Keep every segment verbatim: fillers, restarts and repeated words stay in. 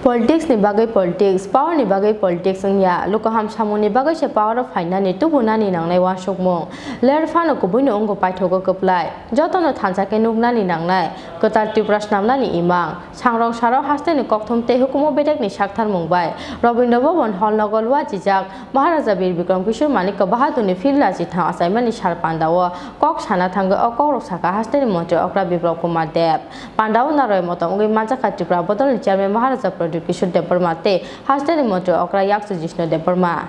Politics ni bagwi politics, power ni bagwi politics wngya, lukuham samung ni bagwi se power o phainani tubunani nangnai uansukmung. Ler phano kubui no wngo paithogo kwplai. Jotono thansa khe nuknani nangnai, kwtal Tripura snamnani imang. Sangrong sarok hasteni kokthum tei hukumu bedekni saktharmung bai Rabindra Bhaban Hall nogo luachijak Maharaja Bir Bikram Kishore Manikya Bahadurni phil rachi tham achaimani sal pandao kok sana thangwi o kokrok sakha hasteni montri okra Biplab Kumar Deb. Pandao narwai motom wngwi manjakha Tripura bodolni chairman Maharaja Pradyut Kishore Debbarma tei hasteni montri okra Yakchu Jishnu Debbarma.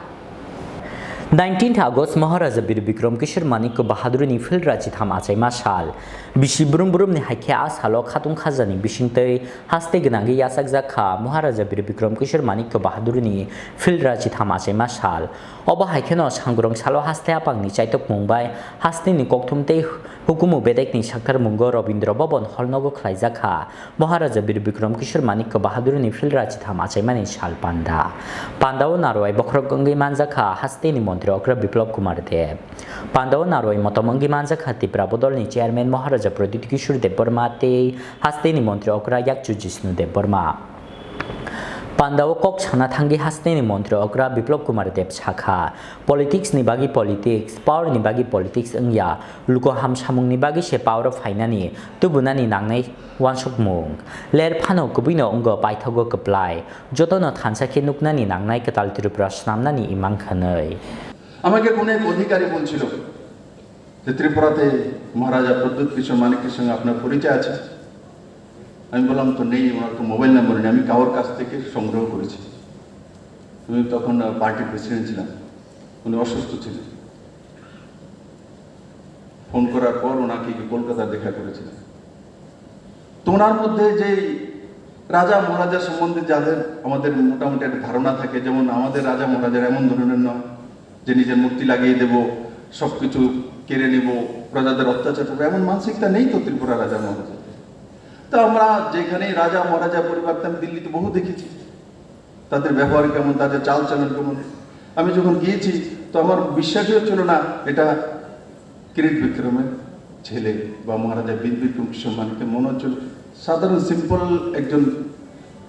Nineteenth August Maharaja Bir Bikram Kishore Manikya Bahadurni phil rachi tham achaima sal. Bisi brum brumni haikhe a salo khatung khajani bisingtwi haste gwnangwi yachakjak kha Maharaja Bir Bikram Kishore Manikya Bahadurni phil rachi tham achaima sal. Obo haikheno sangrong salo haste apangni chaitokmung bai hasteni kokthum tei hukumu bedekni saktharmungo Rabindra Bhaban Hall nogo khlaijak kha. Maharaja Bir Bikram Kishore Manikya Bahadurni phil rachi tham achaimani sal panda. Pandao narwai bokhorok wngwi manjakha hasteni montri okra Biplab Kumar Deb. Pandao narwai motom wngwi manjakha Tipra bodolni chairman Maharaja Pradyut Kishore Debbarma tei hasteni montri okra Yakchu Jishnu Debbarma. Pandao kok sana thangwi hasteni montri okra Biplab Kumar Deb sakha, politics ni bagwi politics, power ni bagwi politics wngya, lukuham samung ni bagwi se power o phainani tubunani nangnai uansukmung. Ler phano kubui no wngo paithogo kwplai. Jotono thansa khe nuknani nangnai kwtal Tripura snamnani imang khanwi. আমাকে কোনো এক অধিকারী বলছিল যে ত্রিপুরাতে মহারাজা প্রদ্যুৎ কিশোর মানিকের সঙ্গে আপনার পরিচয় আছে। আমি বললাম, "তো নেই, ওনার তো মোবাইল নম্বর নেই, আমি কারোর কাছ থেকে সংগ্রহ করেছি।" আমি তখন, আহ, পার্টির প্রেসিডেন্ট ছিলাম, উনি অসুস্থ ছিলেন। ফোন করার পর ওনাকে গিয়ে কলকাতা দেখা করেছিলাম। তো ওনার মধ্যে যেই রাজা মহারাজা সম্বন্ধে যাদের আমাদের মোটামুটি একটা ধারণা থাকে, যেমন আমাদের রাজা মহারাজারা এমন ধরনের নয় যে নিজের মূর্তি লাগিয়ে দেব, সব কিছু কেড়ে নেব, প্রজাদের অত্যাচার করবো, এমন মানসিকতা নেই তো ত্রিপুরা রাজা মহারাজাদের। তো আমরা যেখানেই রাজা মহারাজা পরিবার, তো আমি দিল্লিতে বহু দেখেছি, তাদের ব্যবহার কেমন, তাদের চালচলন কেমন। আমি যখন গিয়েছি, তো আমার বিশ্বাসই হচ্ছিল না এটা কিরিট বিক্রমের ছেলে বা মহারাজা বীর বিক্রম কিশোর মানিককে। মনে হচ্ছিল সাধারণ সিম্পল একজন,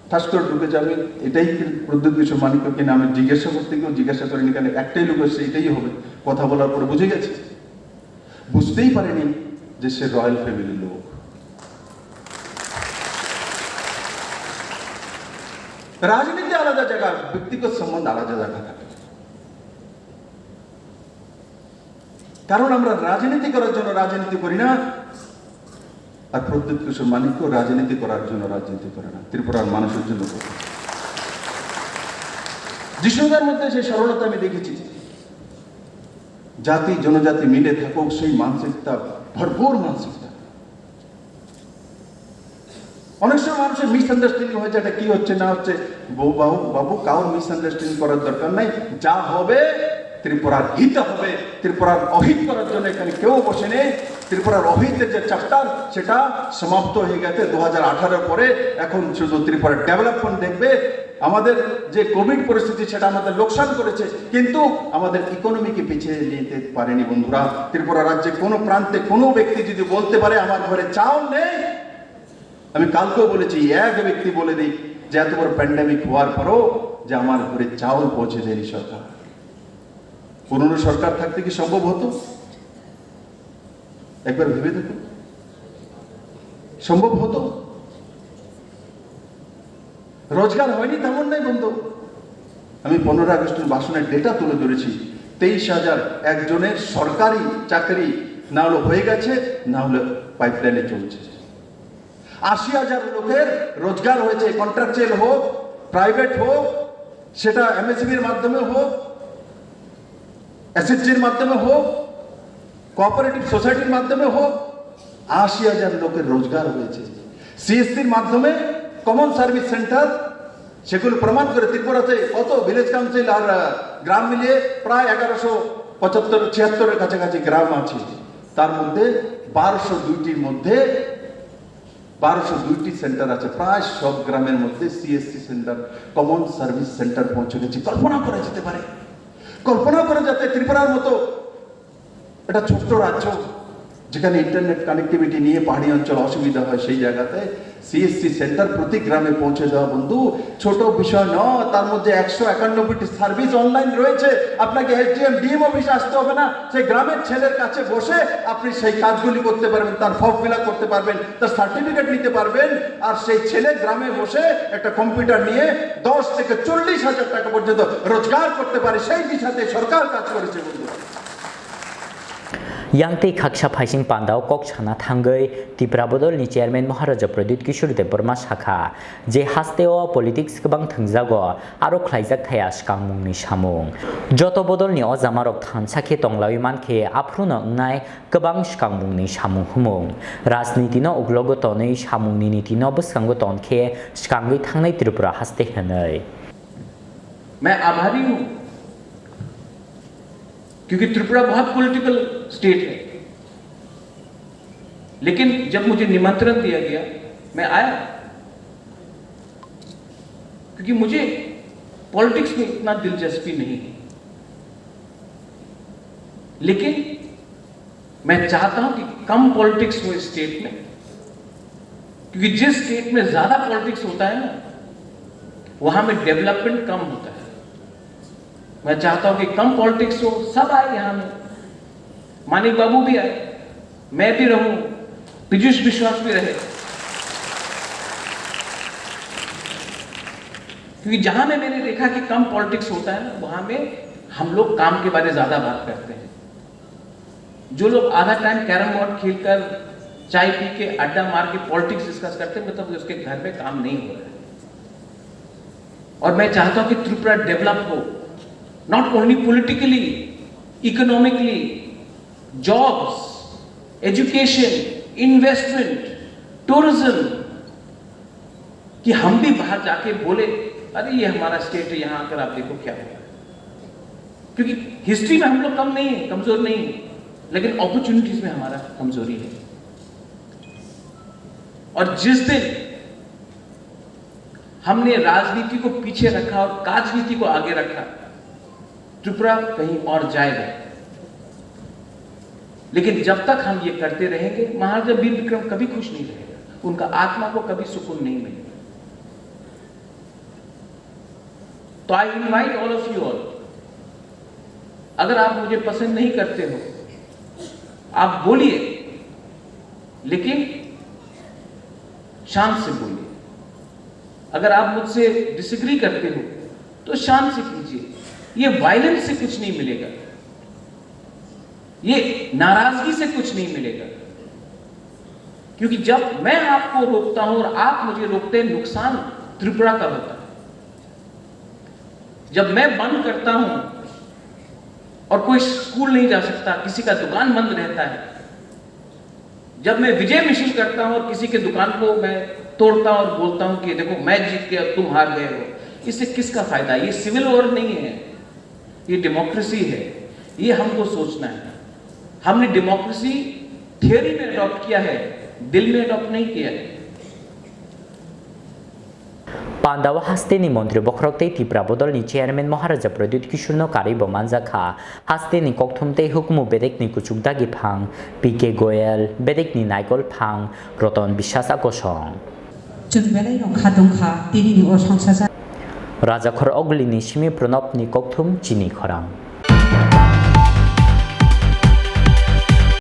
ঠাস করে ঢুকেছে। আমি এটাই কি প্রদ্যুৎ কিশোর মানিক্য কিনা আমি জিজ্ঞাসা করতে গিয়েও জিজ্ঞাসা করিনি, কারণ একটাই লোক এসছে, এটাই হবে। কথা বলার পরে বুঝে গেছি, বুঝতেই পারিনি যে সে রয়্যাল ফ্যামিলির লোক। রাজনীতি আলাদা জায়গা, ব্যক্তিগত সম্বন্ধ আলাদা জায়গা থাকে। কারণ আমরা রাজনীতি করার জন্য রাজনীতি করি না, আর প্রদ্যুৎ কিশোর মানিক্য রাজনীতি করার জন্য রাজনীতি করে না, ত্রিপুরার মানুষের জন্য করে। জিষ্ণুদার মধ্যে সেই সরলতা আমি দেখেছি। জাতি জনজাতি মিলে থাকুক, সেই মানসিকতা, ভরপুর মানসিকতা। অনেক সময় মানুষের মিসআন্ডারস্ট্যান্ডিং হয়েছে, এটা কি হচ্ছে না হচ্ছে, বউ-, বাবু, বাবু, কারোর মিসআন্ডারস্ট্যান্ডিং করার দরকার নাই। যা হবে ত্রিপুরার হিত হবে, ত্রিপুরার অহিত করার জন্য এখানে কেউ বসে নেই। ত্রিপুরার অহিতের যে চ্যাপ্টার, সেটা সমাপ্ত হয়ে গেছে দু হাজার আঠারোর পরে। এখন শুধু ত্রিপুরার ডেভেলপমেন্ট দেখবে। আমাদের যে কোভিড পরিস্থিতি, সেটা আমাদের লোকসান করেছে, কিন্তু আমাদের ইকোনমিকে পিছিয়ে নিতে পারেনি বন্ধুরা। ত্রিপুরা রাজ্যে কোনো প্রান্তে কোনো ব্যক্তি যদি বলতে পারে আমার ঘরে চাউল নেই, আমি কালকেও বলেছি, এক ব্যক্তি বলে দিক যে এত বড় প্যান্ডেমিক হওয়ার পরও যে আমার ঘরে চাউল পৌঁছে দেয়নি সরকার। পুরনো সরকার থাকতে কি সম্ভব হতো? একবার ভেবে দেখুন, সম্ভব হতো? রোজগার হয়নি তেমন নাই বন্ধু। আমি পনেরো আগস্টের ভাষণের ডেটা তুলে ধরেছি, তেইশ হাজার একজনের সরকারি চাকরি না হলে হয়ে গেছে, না হলে পাইপলাইনে চলছে। আশি হাজার লোকের রোজগার হয়েছে, কন্ট্রাকচুয়াল হোক, প্রাইভেট হোক, সেটা এমএসএমইর মাধ্যমে হোক, এসএইচজির মাধ্যমে হোক, কোঅপারেটিভ সোসাইটির মাধ্যমে হোক, আশি হাজার লোকের রোজগার হয়েছে। সিএসসির মাধ্যমে, কমন সার্ভিস সেন্টার, সেগুলো প্রমাণ করে ত্রিপুরাতে কত ভিলেজ কাউন্সিল আর, আহ, গ্রাম মিলিয়ে প্রায় এগারোশো পঁচাত্তর, ছিয়াত্তরের কাছাকাছি গ্রাম আছে। তার মধ্যে বারোশো দুইটির মধ্যে, বারোশো দুইটি সেন্টার আছে, প্রায় সব গ্রামের মধ্যে CSC centre, common service centre পৌঁছে গেছে। কল্পনা করা যেতে পারে, কল্পনা করা যাতে ত্রিপুরার মতো একটা ছোট্ট রাজ্য, যেখানে ইন্টারনেট কানেক্টিভিটি নিয়ে পাহাড়ি অঞ্চল অসুবিধা হয়, সেই জায়গাতে সিএসসি সেন্টার প্রতি গ্রামে পৌঁছে দেওয়া, বন্ধু, ছোট বিষয় নয়। তার মধ্যে একশো একানব্বইটি সার্ভিস অনলাইন রয়েছে। আপনাকে এসডিএম, ডিএম অফিসে আসতে হবে না। সেই গ্রামের ছেলের কাছে বসে আপনি সেই কাজগুলি করতে পারবেন, তার ফর্ম ফিল আপ করতে পারবেন, তার সার্টিফিকেট নিতে পারবেন। আর সেই ছেলে গ্রামে বসে একটা কম্পিউটার নিয়ে দশ থেকে চল্লিশ হাজার টাকা পর্যন্ত রোজগার করতে পারে। সেই দিশাতে সরকার কাজ করেছে, বন্ধু। Yang tei khaksa phaising pandao kok sana thangwi Tipra Bodolni chairman Maharaja Pradyut Kishore Debbarma sakha je hasteo politics kwbang thwngjago, aro khlaijak thaya swkangmungni samung. Joto bodolni o jamarok thansa khe tonglawi mankhe aphruno wngnai kwbang swkangmungni samung humung. Rajnitino uklogo tonwi samungni nitino bwskango tonkhe swkangwi thangnai Tripura haste hwnwi. मैं आभारी हूं, क्योंकि त्रिपुरा बहुत political state है, लेकिन जब मुझे निमंत्रण दिया गया, मैं आया, क्योंकि मुझे पॉलिटिक्स में इतना दिलचस्पी नहीं है। लेकिन मैं चाहता हूं कि कम पॉलिटिक्स हो इस स्टेट में, क्योंकि जिस स्टेट में ज्यादा पॉलिटिक्स होता है ना, वहां में डेवलपमेंट कम होता है। मैं चाहता हूं कि कम पॉलिटिक्स हो, सब आए यहां में, मानिक बाबू भी आए, मैं भी रहूं, पीयूष विश्वास भी रहे, क्योंकि जहां में मैंने देखा कि कम पॉलिटिक्स होता है ना, वहां में हम लोग काम के बारे ज्यादा बात करते हैं। जो लोग आधा टाइम कैरम बोर्ड खेलकर, चाय पी के, अड्डा मार के पॉलिटिक्स डिस्कस करते हैं, मतलब उसके घर में काम नहीं हो रहा है। और मैं चाहता हूं कि त्रिपुरा डेवलप हो, not only politically, economically, jobs, education, investment, tourism, कि हम भी बाहर जाके बोले, "अरे, ये हमारा स्टेट है, यहां आकर आप देखो क्या हो रहा है।" क्योंकि हिस्ट्री में हम लोग कम नहीं है, कमजोर नहीं है, लेकिन अपॉर्चुनिटीज में हमारा कमजोरी है। और जिस दिन हमने राजनीति को पीछे रखा और राजनीति को आगे रखा, त्रिपुरा कहीं और जाएगा। लेकिन जब तक हम ये करते रहेंगे, महाराजा वीर विक्रम कभी खुश नहीं रहेगा, उनका आत्मा को कभी सुकून नहीं मिलेगा। तो I invite all of you all, अगर आप मुझे पसंद नहीं करते हो, आप बोलिए, लेकिन शांत से बोलिए। अगर आप मुझसे डिसएग्री करते हो, तो शांत से कीजिए। ये वायलेंस से कुछ नहीं मिलेगा, ये नाराजगी से कुछ नहीं मिलेगा, क्योंकि जब मैं आपको रोकता हूं और आप मुझे रोकते हैं, नुकसान त्रिपुरा का होता है। जब मैं बंद करता हूं और कोई स्कूल नहीं जा सकता, किसी का दुकान बंद रहता है, जब मैं विजय मिशन करता हूं और किसी के दुकान को मैं तोड़ता हूं और बोलता हूं कि देखो, मैं जीत गया, तुम हार गए हो, इससे किसका फायदा? ये सिविल वॉर नहीं है, ये डेमोक्रेसी है। ये हमको सोचना है। हमने डेमोक्रेसी थ्योरी में अडॉप्ट किया है, दिल में अडॉप्ट नहीं किया है। Pandao hasteni montri bokhorok tei Tipra Bodolni chairman Maharaja Pradyut Kishorno karwi bo manjakha. Hasteni kokthum tei hukumu bedekni kuchuk dagi phang P K Goyal, bedekni naikol phang Roton Biswas akosong. Chwng belai rok kha tong kha, tini ni o songsa ja. Rajakhor Ogulini simi Pranobni kokthum chini khorang.